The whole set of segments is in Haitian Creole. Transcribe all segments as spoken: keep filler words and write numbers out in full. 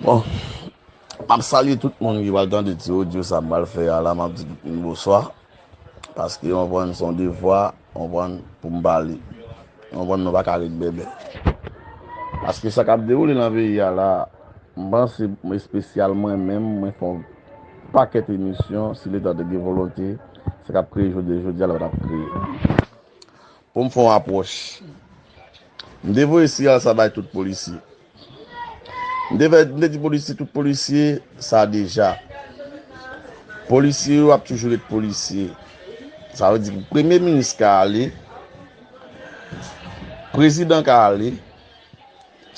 Bon, m ap salye tout moun ki pral tande ti odyo sa m pral fè a la, m ap di tout moun bonswa. Paske, w konprann, se yon devwa, w konprann, pou m pale. W konprann, nou pa ka ret bèbè. Paske sa k ap dewoule nan peyi a la, m panse, espesyal mwen menm, mwen fè yon pakèt emisyon, si Leta te gen volonte, sa k ap kreye jodi, jodi a la pa t ap kreye. Pou m fè yon apwòch. M te voye siyal sa bay tout polisye. M te fè, m te di polisye, tout polisye, sa deja. Polisye yo ap toujou ret polisye. Sa vle di premye minis ka ale, prezidan ka ale,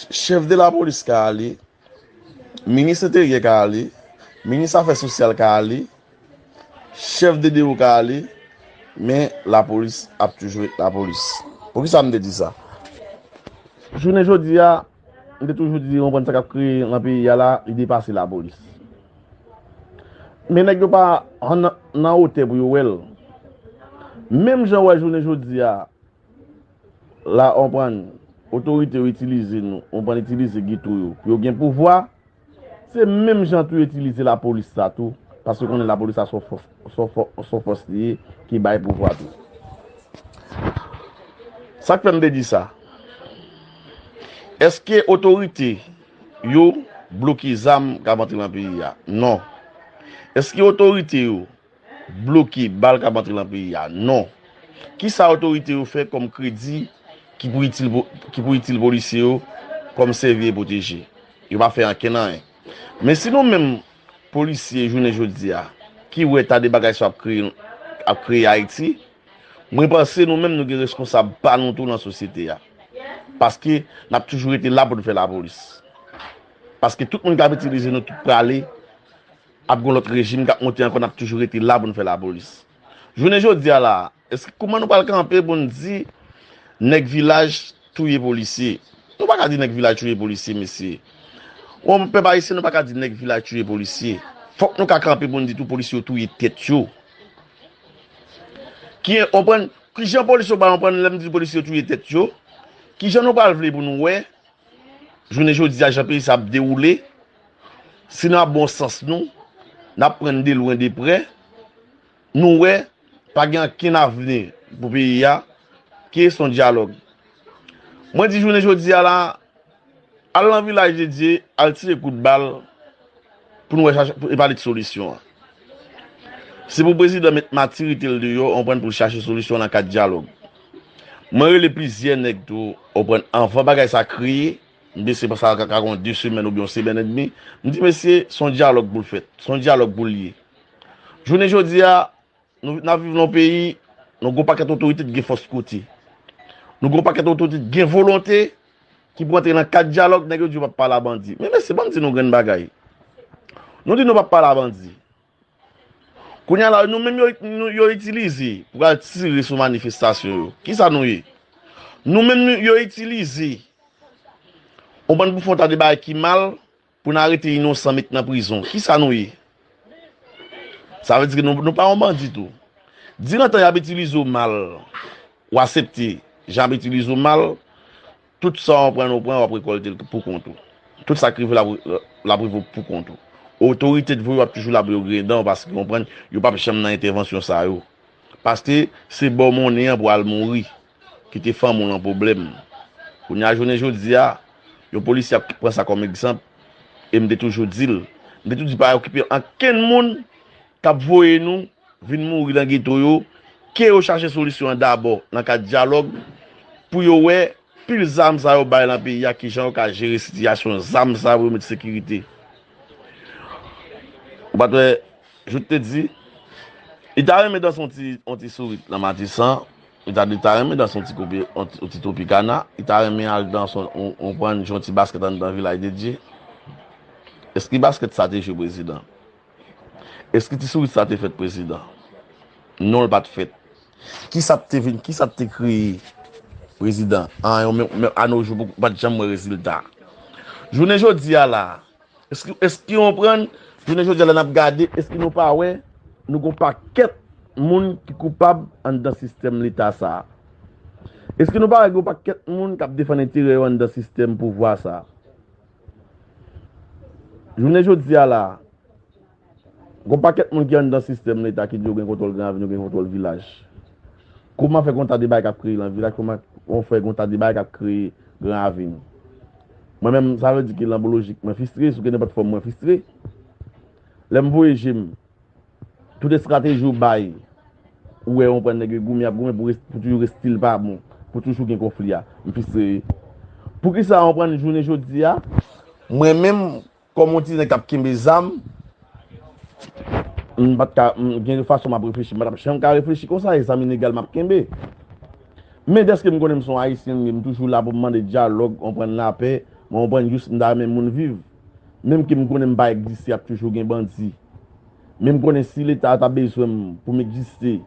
chèf de lapolis ka ale, minis enteryè ka ale, minis afè sosyal ka ale, chèf de dewo ka ale, men lapolis ap toujou ret lapolis. Poukisa m te di sa? Jounen jodi a, m te toujou di, w konprann, sa k ap kreye nan peyi a la, li depase lapolis. Men nèg yo pa nan, nan wotè pou yo wè l. Menm jan w wè jounen jodi a, la, w konprann, otorite yo itilize nou, w konprann, itilize geto yo pou yo gen pouvwa, se menm jan tou yo itilize lapolis sa tou, paske konnen lapolis sa se yon fòs, se yon fò-, se yon fòs li ye ki bay pouvwa tou. Sa k fè m te di sa? Èske otorite yo bloke zam k ap antre nan peyi a? Non. Èske otorite yo bloke bal k ap antre nan peyi a? Non. Kisa otorite yo fè kòm kredi ki pou itil, ki pou itil polisye yo kòm sèvi e pwoteje? Yo pa fè ankenn anyen. Men si nou menm polisye jounen jodi a, ki wè ta de bagay sa ap kreye, ap kreye Ayiti, mwen panse nou menm nou gen reskonsab pa nou tou nan sosyete a. Paske n ap toujou rete la pou n fè lapolis. Paske tout moun k ap itilize nou tout prale, ap gen lòt rejim k ap monte ankò, n ap toujou rete la pou n fè lapolis. Jounen jodi a la, èske kouman nou pral kanpe pou n di nèg vilaj touye polisye? Nou pa ka di nèg vilaj touye polisye, mesye. Yon pèp ayisyen, nou pa ka di nèg vilaj touye polisye. Fòk nou ka kanpe pou n di tou polisye yo touye tèt yo. Ki, w konprann, kijan polisye yo pral konprann lè m di polisye yo touye tèt yo? Kijan nou pral vle pou nou wè jounen jodi a, jan peyi sa ap dewoule, si n ap bon sans nou, n ap pran de lwen de prè, nou wè, pa gen ankenn avni pou peyi a, ki se yon dyalòg. Mwen di jounen jodi a la, al nan Vilaj de Dye, al tire kout bal, pou nou wè chache, pou, e pale de solisyon an. Se pou prezidan met matirite l deyò, w konprann, pou l chache solisyon nan kad dyalòg. Mwen rele plizyè nèg tou, w konprann, anvan bagay sa kreye, m panse sa ka, ka gen de semèn oubyen yon semèn edmi, m di, mesye, se yon dyalòg pou l fèt, se yon dyalòg pou l ye. Jounen jodi a, nou, n ap viv nan yon peyi, nou gen yon pakèt otorite ki gen fòs kote. Nou gen yon pakèt otorite ki gen volonte, ki pou antre nan kad dyalòg, nèg yo di yo p ap pale a bandi. Men mesye, ban m di nou grenn bagay. Nou di nou p ap pale a bandi. Kounye a la, nou menm yo, nou, yo itilize pou al tire sou manifestasyon yo. Kisa nou ye? Nou menm nou, yo itilize yon bann pou fè yon ta de bagay ki mal, pou n arete inosan met nan prizon. Kisa nou ye? Sa vle di ke nou, nou pa yon bandi tou. Dinan tan y ap itilize w mal, w aksepte jan y ap itilize w mal, tout sa w pran, w pran, w ap rekòlte l pou kont ou. Tout sa k rive w, l ap, l ap rive w pou kont ou. Otorite t voye w ap toujou la pou yo griyen dan w, paske w konprann, yo p ap janm nan entèvansyon sa yo. Paske se ba w monnen an pou al mouri. Kite fanmi w nan pwoblèm. Kounye a jounen jodi a, yon polisye ap pran sa kòm egzanp, e m te toujou di l, m te toujou di pa okipe ankenn moun k ap voye nou vin mouri nan geto yo, ke yo chache solisyon an dabò nan kad dyalòg, pou yo wè pil zam sa yo bay nan peyi a, kijan yo ka jere sitiyasyon zam sa yo pou yo met sekirite. Ou pa t wè, Jout te di, li ta renmen danse yon ti, yon ti sourit nan Matisan, li ta, li ta renmen danse yon ti kopi, yon ti, yon ti Tropicana, li ta renmen al danse yon, yon, yon prann jwe yon ti baskèt anndan Vilaj de Dye. Èske baskèt sa te jwe prezidan? Èske ti sourit sa te fèt prezidan? Non, l pa t fèt. Kisa t te vin, kisa t te kreye prezidan? An, yo menm, menm, a no jou, pa t janm wè rezilta. Jounen jodi a la, èske, èske w konprann? Jounen jodi a la n ap gade, èske nou pa wè nou gon pakèt moun ki koupab anndan sistèm leta sa a? Èske nou pa wè gon pakèt moun k ap defann enterè yo anndan sistèm pouvwa sa a? Jounen jodi a la, gon pakèt moun ki anndan sistèm leta ki di yo gen kontwòl Gran Ravin, yo gen kontwòl vilaj. Kòman fè gon ta de bagay k ap kreye nan vilaj? Kòman fè gon ta de bagay k ap kreye Gran Ravin? Mwen menm, sa vle di ke nan lojik mwen fistre, sou ke nenpòt fòm mwen fistre. Lè m voye je m, tout estrateji w bay, ou wè, ou konprann, nèg yo goumen, y ap goumen pou, pou toujou reste l pa bon, pou toujou gen konfli a. M fistre wi. Poukisa, ou konprann, jounen jodi a, mwen menm, kòm yon ti nèg k ap kenbe zam, m pa t ka, m gen fason m ap reflechi, m pa t ap janm ka reflechi konsa, e zam ilegal m ap kenbe. Men dèske m konnen m se yon Ayisyen, m toujou la pou m mande dyalòg, ou konprann, lapè, mwen, ou konprann, jis m ta renmen moun viv. Menm ke m konnen m pa egziste, ap toujou gen bandi. Men m konnen si leta a ta bezwen m pou m egziste,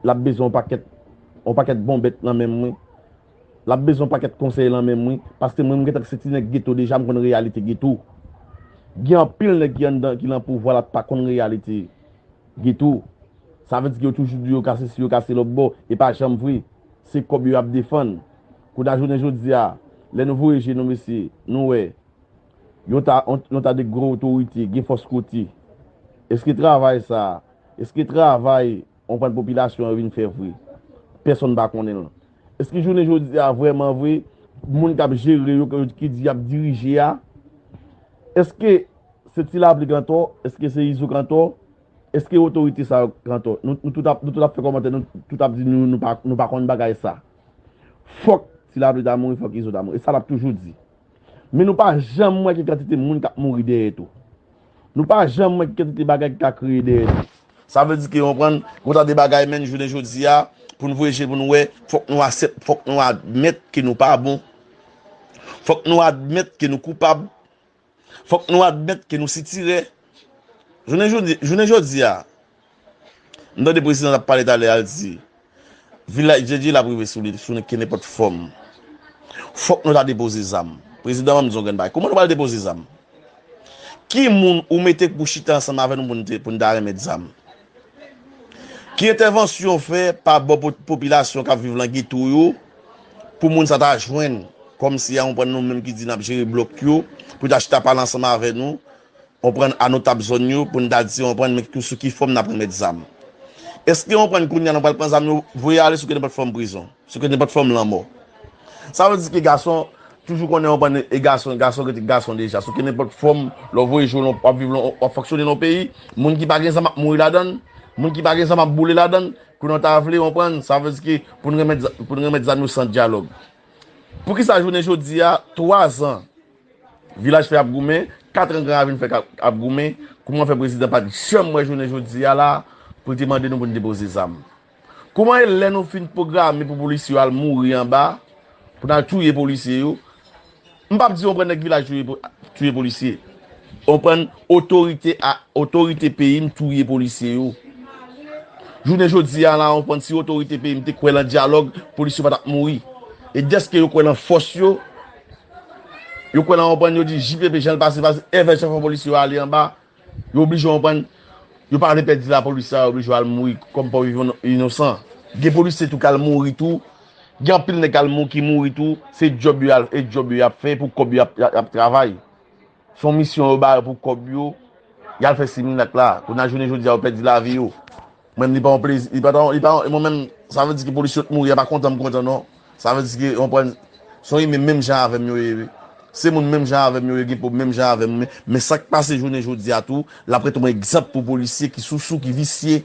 l ap bezwen yon pakèt, yon pakèt bon bèt nan men mwen. L ap bezwen yon pakèt konsèy nan men mwen, paske mwen, m gentan se ti nèg geto deja, m konn reyalite geto. Gen anpil nèg ki anndan, ki nan pouvwa la, pa konn reyalite geto. Sa vle di ke yo toujou di yo ka sesi, yo ka se lòt bò, e pa janm vre. Se kòb yo y ap defann. Kounye a jounen jodi a, lè nou voye je nou, mesye, nou wè, yon ta, yon, yon ta de gwo otorite, gen fòs kote. Èske travay sa, èske travay, ou konprann, popilasyon an vin fè vre? Pèsonn pa konnen l. Èske jounen jodi a, vrèman vre, moun k ap jere yo, ki di y ap dirije a, èske se Ti Lapli k antò? Èske se Izo k antò? Èske otorite sa yo k antò? Nou, nou tout ap, nou tout ap fè kòmantè, nou tout ap di nou, nou pa, nou pa konn bagay sa. Fòk Ti Lapli ta mouri, fòk Izo ta mouri. E sa n ap toujou di. Men nou pa janm wè ki kantite moun k ap mouri dèyè tou. Nou pa janm wè ki kantite bagay ki ka kreye dèyè tou. Sa vle di ke, ou konprann, gon ta de bagay, menm jounen jodi a, pou n voye je pou n wè, fòk nou aksep-, fòk nou admèt ke nou pa bon. Fòk nou admèt ke nou koupab. Fòk nou admèt ke nou sitirè. Jounen jodi, jounen jodi a, m tande prezidan t ap pale talè a, l di, vilaj Dyedye l ap rive sou li, sou ke nenpòt fòm. Fòk nou ta depoze zam. Prezidan, ban m di w yon grenn bagay. Kòman nou pral depoze zam? Ki moun ou mete pou chita ansanm avè nou pou n te, pou n ta remèt zam? Ki entèvansyon w fè pa bò po-, popilasyon k ap viv nan geto yo pou moun sa ta jwenn, kòmsi a, ou konprann, nou menm ki di n ap jere blòk yo, pou ta chita pale ansanm avè nou, ou konprann, a notab zòn yo, pou n ta di, ou konprann, men sou ki fòm n ap remèt zam? Èske, ou konprann, kounye a nou pral pran zam yo, voye ale sou ke nenpòt fòm prizon, sou ke nenpòt fòm lanmò? Sa vle di ke gason toujou konnen, ou konprann, e gason, gason rete gason deja. Sou ke nenpòt fòm, lè w voye je w, w ap viv, w ap fonksyone nan yon peyi, moun ki pa gen zam ap mouri ladan l, moun ki pa gen zam ap boule ladan l, kounye a w ta vle, ou konprann, sa vle di ke pou n remèt za-, pou n remèt zam yo san dyalòg. Poukisa jounen jodi a, twa zan, Vilaj fè ap goumen, kat an Gran Ravin fè ap, ap goumen, kòman fè prezidan pa t janm wè jounen jodi a la pou l te mande nou pou n depoze zam? Kòman e lè nou fin pwograme pou polisye yo al mouri anba, pou n al touye polisye yo? M p ap di w pran nèg vilaj touye po-, touye polisye. Ou konprann, otorite a, otorite peyi m touye polisye yo. Jounen jodi a la, ou konprann, si otorite peyi m te kwè lan dyalòg, polisye yo pa t ap mouri. E dèske yo kwè lan fòs yo, yo kwè lan, ou konprann, yo di J P P jan l pase, pase, èvè chèf polisye yo ale anba, yo oblije, ou konprann, yo pa vle pèdi lapolis la, yo oblije al mouri kòm pòv inosan. Gen polisye tou k al mouri tou, gen anpil nèg k al mou-, ki mouri tou, se djòb yo al, e djòb yo y ap fè, pou kòb yo y ap, y ap, y ap travay. Se yon misyon yo ba yo pou kòb yo, y al fè similak la. Kounye a jounen jodi a, yo pèdi lavi yo. Mwen, li pa yon plezi, li pa yon, li pa yon, mwen menm, sa vle di ke polisye yo t mouri, a pa kontan m kontan non. Sa vle di ke, ou konprann, se yon imen menm jan avè m yo ye, wi. Se moun menm jan avè m yo ye, gen po menm jan avè m, men, men sa k pase jounen jodi a tou, l ap rete yon egzanp pou polisye ki sousou, ki visye.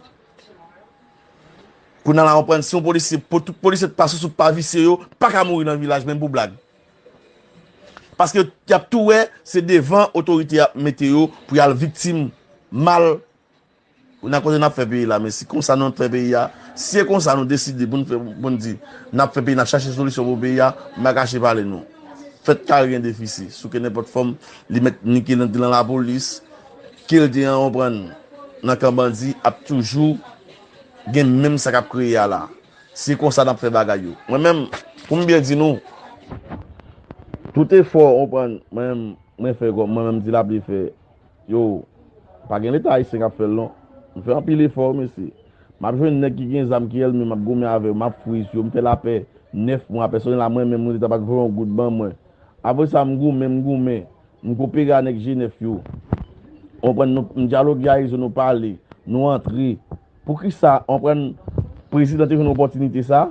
Kounye a la, ou konprann, si yon polisye, pou tout polisye t pa sousou, pa visye yo, pa ka mouri nan vilaj, menm pou blag. Paske y ap tou wè, se devan otorite y ap mete yo pou y al viktim mal. Kounye a kote n ap fè peyi la, men si konsa nou ap fè peyi a, si e konsa nou deside pou n fè, pou n di, n ap fè peyi, n ap chache solisyon pou peyi a, m pa kache pale nou. Fèt kare gen defisi, sou ke nenpòt fòm, li mèt ni ki nan, lan lapolis, ke l te an, ou konprann, nan kan bandi, ap toujou gen menm sa k ap kreye a la. Se konsa n ap fè bagay yo. Mwen menm, pou m byen di nou, tout efò, ou konprann, mwen menm, mwen fè kòm, mwen menm Ti Lapli fè, yo, pa gen Leta ayisyen k ap fè l non. M fè anpil efò, mesye. M ap jwenn nèg ki gen zam, ki èlme, m ap goumen avè yo, m ap friz yo, m fè lapè nèf mwa, pèsonèl la, mwen menm, mwen Leta pa t voye yon goud ban mwen. Apre sa, m goumen, m goumen, m kopere a nèg G nèf yo. w konprann, nou, nou dyaloge a Izo, nou pale, nou antre. Poukisa, w konprann, prezidan te jwenn opòtinite sa?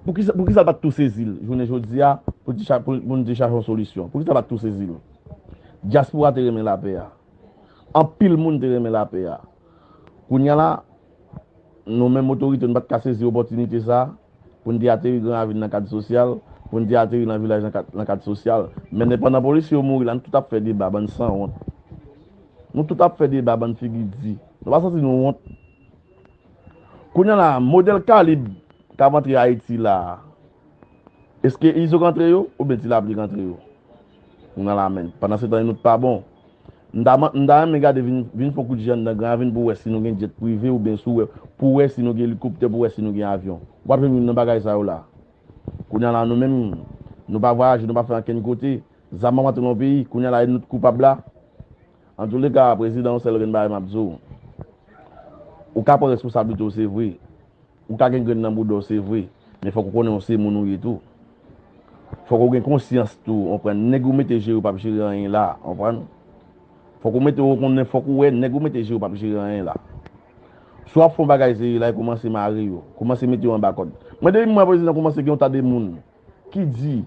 Poukisa, poukisa l pa t tou sezi l jounen jodi a pou n te cha-, pou, pou n te chache yon solisyon? Poukisa l pa t tou sezi l? Dyaspora te renmen lapè a. Anpil moun te renmen lapè a. Kounye a la, nou menm otorite, nou pa t ka sezi opòtinite sa a pou n te ateri Gran Ravin nan kad sosyal, pou n te ateri nan vilaj nan kad, nan kad sosyal. Men pandan polisye yo mouri la, nou tout ap fè deba, bann sanwont. Nou tout ap fè deba, bann figi di. Nou pa santi nou wont? Kounye a la, modèl kalib k ap antre Ayiti la a, èske Izo k antre yo oubyen Ti Lapli k antre yo? Kounye a la, men, pandan se tan, nou t pa bon. M ta, m ta renmen gade, vin, vin fè yon kout je anndan Gran Ravin pou w wè si nou gen djèt prive oubyen si w wè, pou w wè si nou gen elikoptè, pou w wè si nou gen avyon. W ap jwenn youn nan bagay sa yo la. Kounye a la, nou menm, nou pa vwayaje, nou pa fè ankenn kote. Zam ap antre nan yon peyi, kounye a la, e nou t koupab la. Antouleka, prezidan, yon sèl grenn bagay m ap di w. Ou ka pran responsablite w, se vre. Ou ka gen grenn nan bouda w, se vre. Men fòk ou konnen w se moun ou ye tou. Fòk ou gen konsyans tou, w konprann. Nèg ou mete jere yo p ap jere anyen la, w konprann. Fòk ou mete, ou konnen, fòk ou wè nèg ou mete jere yo p ap jere anyen la. Si w ap fè yon bagay serye la, e kòmanse mare yo. Kòmanse mete yo anba kòd. Mwen, depi m wè prezidan kòmanse gen yon ta de moun ki di,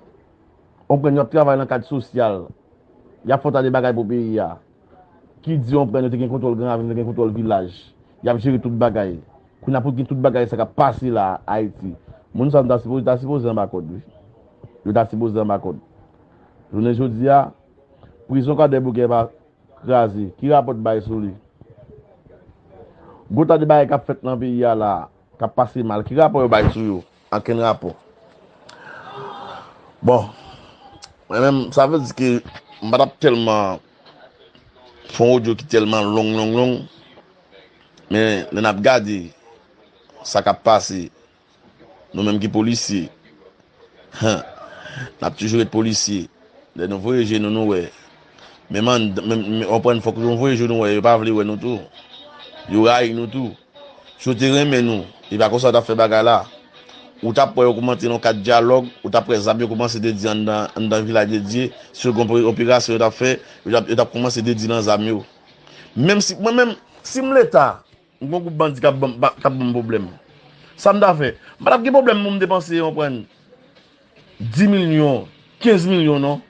w konprann, y ap travay nan kad sosyal, y ap fè yon ta de bagay pou peyi a, ki di, w konprann, yo te gen kontwòl Gran Ravin, yo te gen kontwòl vilaj, y ap jere tout bagay. Kounye a pou gen tout bagay sa k ap pase la Ayiti. Moun sa yo ta sipoze, ta sipoze anba kòd, wi. Yo ta sipoze anba kòd. Jounen jodi a, prizon Kwadèboukè pa kraze. Ki rapò w bay sou li? Gwo ta de bagay k ap fèt nan peyi a la, k ap pase mal. Ki rapò yo bay sou yo? Okenn rapò. Bon, mwen menm, sa vle di ke m pa t ap tèlman fè yon odyo ki tèlman long, long, long. Men lè n ap gade sa k ap pase, nou menm ki polisye, n ap toujou ret polisye. Lè nou voye je nou, nou wè. Menm an, menm, menm, w konprann, fòk nou voye je nou wè, yo pa vle wè nou tou. Yo rayi nou tou. Si yo te renmen nou, e pa konsa yo t ap fè bagay la. Ou t ap wè yo kòmanse nan kad dyalòg, ou t ap wè zam yo kòmanse dedye anndan, anndan Vilaj de Dye, si yo gen yon operasyon yo t ap fè, yo t ap, yo t ap kòmanse dedye nan zam yo. Menm si, mwen menm, si m Leta, m gon gwoup bandi k ap ban m, k ap ban m pwoblèm. Sa m ta fè? M pa t ap gen pwoblèm pou m depanse, w konprann, dis milyon, kenz milyon non,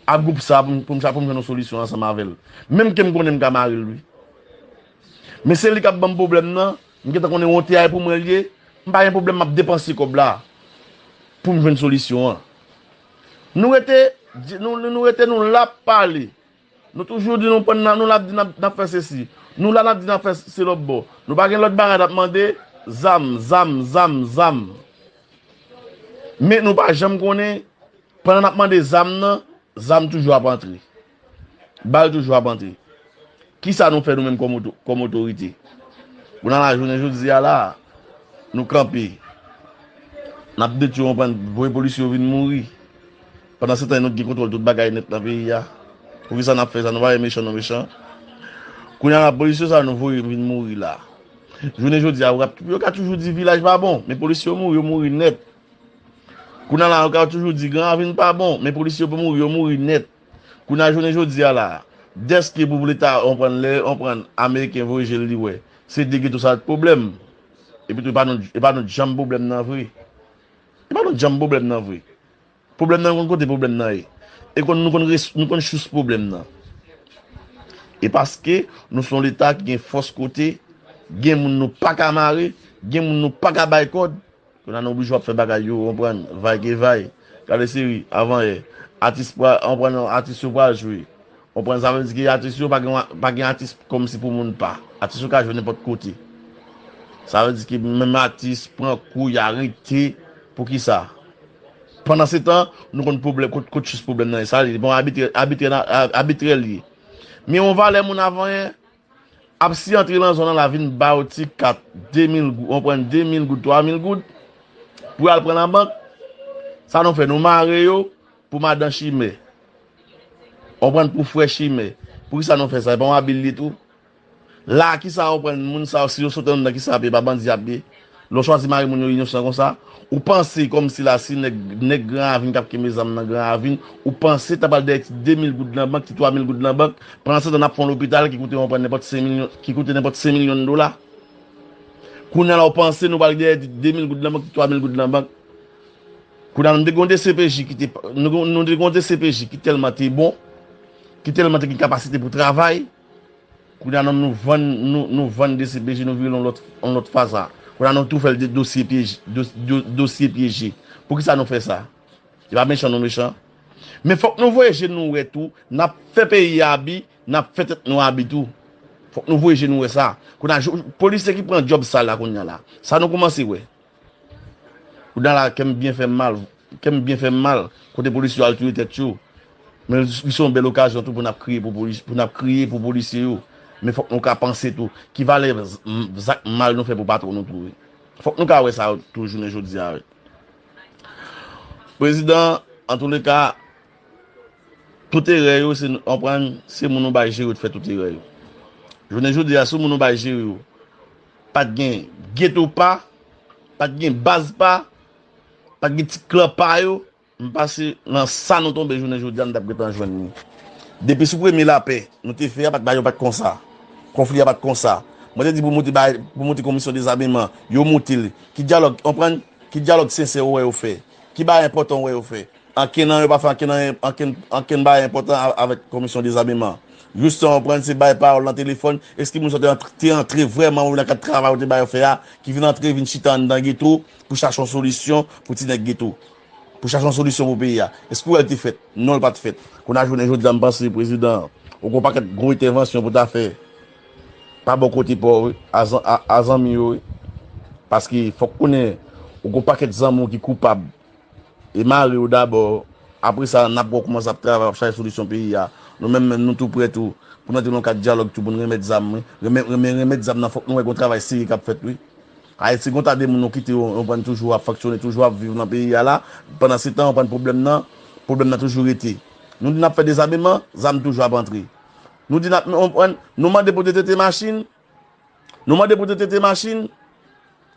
ak gwoup sa pou m, pou m, pou m jwenn yon solisyon ansanm avè l. Menm ke m konnen m ka mare l, wi. Men se li k ap ban m pwoblèm nan, m gentan konnen wonte a e pou mwen l ye, m pa gen pwoblèm, m ap depanse kòb la pou m jwenn solisyon an. Nou rete, nou, nou rete, nou la ap pale. Nou toujou di nou pran nan, nou la ap di n ap, n ap fè sesi. Nou la n ap di n ap fè se lòt bò. Nou pa gen lòt bagay n ap mande, zam, zam, zam, zam. Men nou pa janm konnen, pandan n ap mande zam nan, zam toujou ap antre. Bal toujou ap antre. Kisa nou fè nou menm kòm oto-, kòm otorite? Kounye a la, jounen jodi a la, nou kanpe. N ap detwi, w konprann, voye polisye yo vin mouri. Pandan se tan, nou gen kontwòl tout bagay nèt nan peyi a. Poukisa n ap fè sa? Nou pa wè mechan, nou mechan. Kounye a la, polisye sa nou voye vin mouri la. Jounen jodi a, yo ka, yo ka toujou di vilaj pa bon, men polisye yo mouri, yo mouri nèt. Kounye a la, yo ka toujou di Gran Ravin pa bon, men polisye yo mouri, yo mouri nèt. Kounye a, jounen jodi a la, dèske pou Leta, w konprann, lè, w konprann, Ameriken voye je l, li wè se de geto sa t pwoblèm. Epi tou, e pa nou, e pa nou janm pwoblèm nan vre. E pa nou janm pwoblèm nan vre. Pwoblèm nan, nou konn kote pwoblèm nan ye. E konn, nou konn res-, nou konn sous pwoblèm nan. E paske nou se yon Leta ki gen fòs kote, gen moun nou pa ka mare, gen moun nou pa ka bay kòd, kounye a nou oblije w ap fè bagay yo, w konprann, vay ke vay. Gade seri, avan yè, atis pral, w konprann, atis yo pral jwe. Konprann, sa vle di ke atis yo pa gen, pa gen atis kòmsi pou moun pa. Atis yo ka jwe nenpòt kote. Sa vle di ke menm atis pran kou, y arete. Poukisa? Pandan se tan, nou konn pwoblèm, kot, kot sous pwoblèm nan ye. Sa li, bon, abitrè, abitrè, abitrè li ye. Men yon valè moun avan yè, ap si antre nan zòn nan la vin ba yo ti kat, de mil goud, w konprann, de mil goud, twa mil goud, pou y al pran nan bank. Sa nou fè? Nou mare yo pou madan chimè. W konprann, pou frè chimè. Poukisa nou fè sa? E pa yon abi l ye tou? La, kisa w konprann, moun sa yo, si yo sot anndan, kisa y ap ye? Pa bandi y ap ye? Lè w chwazi mare moun yo inosan konsa, ou panse kòmsi la si nèg, nèg Gran Ravin k ap kenbe zam nan Gran Ravin, ou panse ta pral dèyè ti de mil goud nan bank, ti twa mil goud nan bank, pandan se tan n ap fè yon lopital ki koute yon pran nenpòt senk milyon, ki koute nenpòt senk milyon dola. Kounye a la ou panse nou pral dèyè ti de mil goud nan bank, ti twa mil goud nan bank. Kounye a nou te gen yon D C P J ki te, nou, nou te gen yon D C P J ki tèlman te bon, ki tèlman te gen kapasite pou travay. Kounye a nou, nou vann, nou, nou vann D C P J, nou vire l yon lòt, yon lòt fason. Kounye a nou tou fè l de, dosye pyeje, do, do, dosye pyeje. Poukisa nou fè sa? Se pa mechan nou mechan. Men fòk nou voye je nou wè tou, n ap fè peyi a abi, n ap fè tèt nou abi tou. Fòk nou voye je nou wè sa. Kounye a, jou- polisye ki pran djòb sal la kounye a la. Sa nou kòmanse wè. Kounye a la, kè m byen fè m mal, kè m byen fè m mal, kote polisye yo al touye tèt yo. Men li se yon bèl okazyon tou pou n ap kriye pou polis, pou n ap kriye pou polisye yo. Men fòk nou ka panse tou, ki valè z- m- zak mal nou fè pou patwon nou tou. Fòk nou ka wè sa tou jounen jodi a. Prezidan, antouleka, tout erè yo, se, konprann, se moun ou bay jere yo te fè tout erè yo. Jounen jodi a, si moun ou bay jere yo, pa t gen geto pa, pa t gen baz pa, pa t gen ti klan pa yo, m panse nan sa nou tonbe jounen jodi a, nou t ap gentan jwenn li. Depi sou premye lapè, nou te fè a, pa t ba yo pa t konsa. Konfli a pa t konsa. Mwen te di pou moute bay, pou moute komisyon dezameman, yo moute l. Ki dyalòg, konprann? Ki dyalòg sensè ou wè yo fè? Ki bagay enpòtan ou wè yo fè? Ankenn nan yo pa fè ankenn, ankenn, ankenn bagay enpòtan a- avèk komisyon dezameman. Jis sa w konprann se bay pawòl nan telefòn. Èske moun sa te antre, te antre vrèman nan kad travay ou te ba yo fè a, ki vin antre, vin chita anndan geto pou chache yon solisyon pou ti nèg geto? Pou chache yon solisyon pou peyi a? Èske w wè l te fèt? Non, l pa t fèt. Kounye a jounen jodi a, m panse prezidan, ou gen yon pakèt gwo entèvansyon pou ta fè pa bò kote pa w, wi, a zan- a- a zanmi yo, wi. Paske fòk konnen, ou gen yon pakèt zanmi w ki koupab. E mare yo dabò. Apre sa, n ap wè w kòmanse ap travay, ap chache solisyon peyi a. Nou menm, menm, nou tou prè tou, pou n antre nan yon kad dyalòg tou, pou n remèt zam, wi. Renmen, renmen, renmèt zam nan, fòk nou wè gen yon travay serye k ap fèt, wi. Ayiti, gen yon ta de moun nou kite yo, yo pran toujou ap fonksyone, toujou ap viv nan peyi a la. Pandan se tan, yo pran pwoblèm nan, pwoblèm nan toujou rete. Nou di n ap fè dezameman, zam toujou ap antre. Nou di n ap, nou, nou mande pou detete machin, nou mande pou detete machin,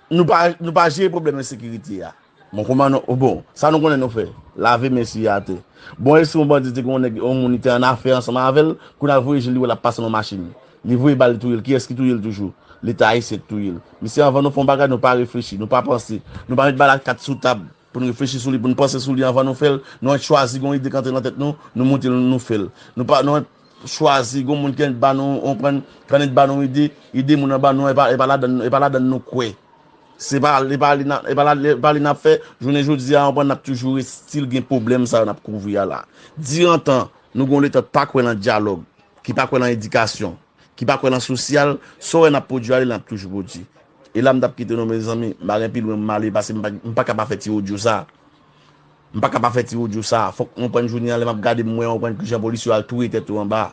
nou pa, nou pa jere pwoblèm ensekirite a. Bon, kòman nou, bon, sa nou konnen nou fè? Lave men sou atè. Bon, e si yon bandi te gen yon nèg, yon moun li te annafè ansanm avè l, kounye a l voye je l, li wè l ap pase nan machin. Li voye bal, li touye l. Kiyès ki touye l toujou? Leta ayisyen ki touye l. Mesye, anvan nou fè yon bagay, nou pa reflechi, nou pa panse. Nou pa met bal ak kat sou tab pou n reflechi sou li, pou n panse sou li anvan nou fè l. Nou chwazi gen yon ide k antre nan tèt nou, nou moute l, nou fè l. Nou pa, nou chwazi gen yon moun ki annik ba nou, konprann, ki annik ba nou ide, ide moun an ba nou, e pa, e pa ladan, e pa ladan nou kwè. Se pa, e pa li n ap, e pa la, e pa li n ap fè. Jounen jodi a, konprann, n ap toujou still gen pwoblèm sa yo n ap kouvri a la. Dirantan, nou gen yon Leta ki pa kwè nan dyalòg, ki pa kwè nan edikasyon, ki pa kwè nan sosyal, sa w wè n ap pwodui ale, n ap toujou pwodui. E la m t ap kite nou, mezanmi, m pa gen pi lwen m ale, paske m pa, m pa ka pa fè ti odyo sa. M pa ka pa fè ti odyo sa. Fòk w konprann jounen an, lè m ap gade, m wè, w konprann, kijan polisye yo al touye tèt yo anba.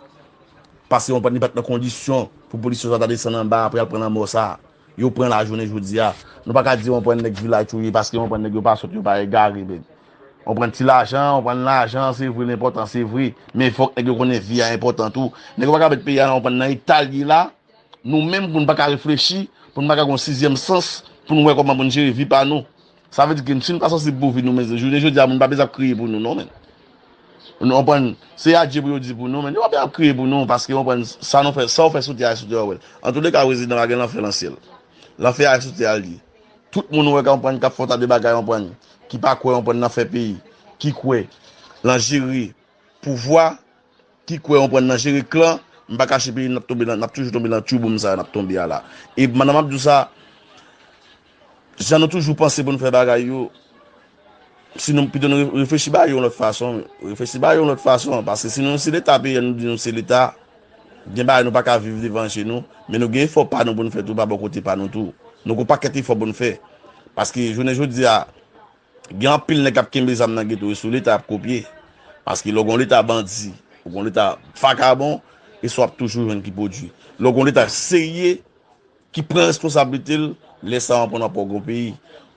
Paske w konprann, li pa t nan kondisyon pou polisye sa ta desann anba apre al pran lanmò sa. Yo pran la jounen jodi a. Nou pa ka di, w konprann, nèg vilaj touye, paske, w konprann, nèg yo pa sòt, yo pa egare, men. W konprann, ti lajan, w konprann, lajan, se vre, l enpòtan, se vre. Men fòk nèg yo konnen vi a enpòtan tou. Nèg yo pa ka met peyi a, w konprann, nan eta l ye la. Nou menm, pou n pa ka reflechi, pou n pa ka gen yon sizyèm sans, pou n wè kòman pou n jere vi pa nou. Sa vle di ke si n pa sansib pou vi nou, men jounen jodi a, moun pa bezwen ap kriye pou nou, non, men. Nou konprann, se adye pou yo di pou nou, men yo pa bezwen ap kriye pou nou, paske, w konprann, sa nou fè, sa w fè sou tè a, sou tè a, w wè l. Antouleka, prezidan pa gen lanfè nan syèl. Lanfè a sou tè a l ye. Tout moun ou wè, w konprann, k ap fè yon ta de bagay, w konprann, ki pa kwè, w konprann, nan fè peyi, ki kwè nan jere pouvwa, ki kwè, w konprann, nan jere klan, m pa kache peyi n ap tonbe nan, n ap toujou tonbe nan tchouboum sa a n ap tonbe a la. E pandan m ap di w sa, jan nou toujou panse pou n fè bagay yo, si nou, pito nou re- reflechi bagay yo yon lòt fason, reflechi bagay yo yon lòt fason, paske si nou se Leta peyi a, nou di nou se Leta, gen bagay nou pa ka viv devan je nou, men nou gen efò pa nou pou n fè tou, pa bò kote pa nou tou. Nou gen yon pakèt efò pou n fè. Paske jounen jodi a, gen anpil nèg k ap kenbe zam nan geto, e sou Leta y ap kopye. Paske lè w gen yon Leta bandi, ou gen yon Leta vakabon, e sa w ap toujou jwenn ki pwodui. Lè w gen yon Leta serye, ki pran responsablite l, lè sa a w konprann w ap wè w gen yon peyi.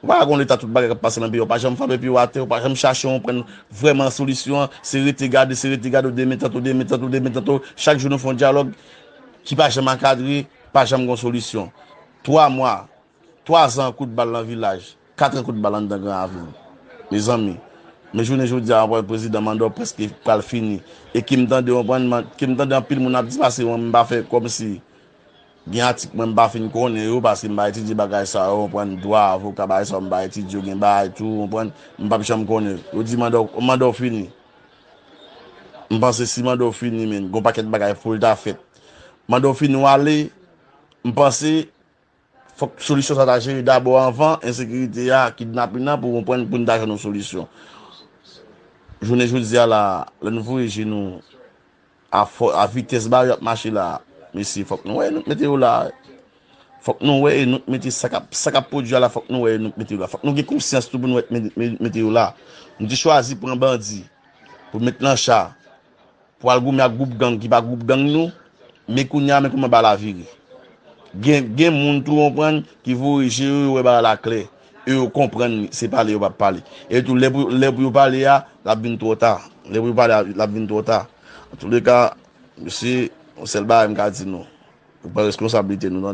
Ou pa ka gen yon Leta tout bagay k ap pase nan peyi a, w pa janm frape pye w atè, w pa janm chache w konprann vrèman solisyon an, se rete gade, se rete gade, w demen tanto, demen tanto, demen tanto, chak jou nou fè yon dyalòg ki pa janm ankadre, pa janm gen yon solisyon. Twa mwa, Twa zan kout bal nan vilaj, kat an kout bal anndan Gran Ravin. Mezanmi, men jounen jodi a, w konprann, prezidan manda w prèske pral fini. E ki m tande, w konprann, man- ki m tande anpil moun ap di pase mwen, m pa fè kòmsi gen atik mwen m pa fin konnen yo, paske m pa etidye bagay sa yo, w konprann, dwa, avoka, bagay sa yo, m pa etidye yo, gen bagay tou, w konprann, m p ap janm konnen. Yo di manda w, manda w fini. M panse si manda w fini, men, gon pakèt bagay pou l ta fèt. Manda w fini, w ale, m panse, fòk solisyon sa ta jere dabò anvan ensekirite a, kidnapin nan, pou konprann, pou n ta jwenn yon solisyon. Jounen jodi a la, lè n voye je nou a fò, a vitès ba yo ap mache la, mesye, fòk nou wè e nou k mete yo la. Fòk nou wè e nou k mete sa k ap, sa k ap pwodui a la, fòk nou wè e nou k mete yo la. Fòk nou gen konsyans tou pou nou wè e nou k mete yo la. Nou te chwazi pran bandi pou met nan cha, pou al goumen ak gwoup gang ki pa gwoup gang nou, men kounye a, men kòman bagay la vire. Gen, gen moun tou, w konprann, ki voye je yo, yo wè bagay la klè. E yo konprann se pale yo p ap pale. E tou, lè pou, lè pou yo pale a, l ap vin twò ta. Lè pou yo pale a, l ap vin twò ta. Antouleka, mesye, yon sèl bagay m ka di nou. Nou pran responsablite nou, tande.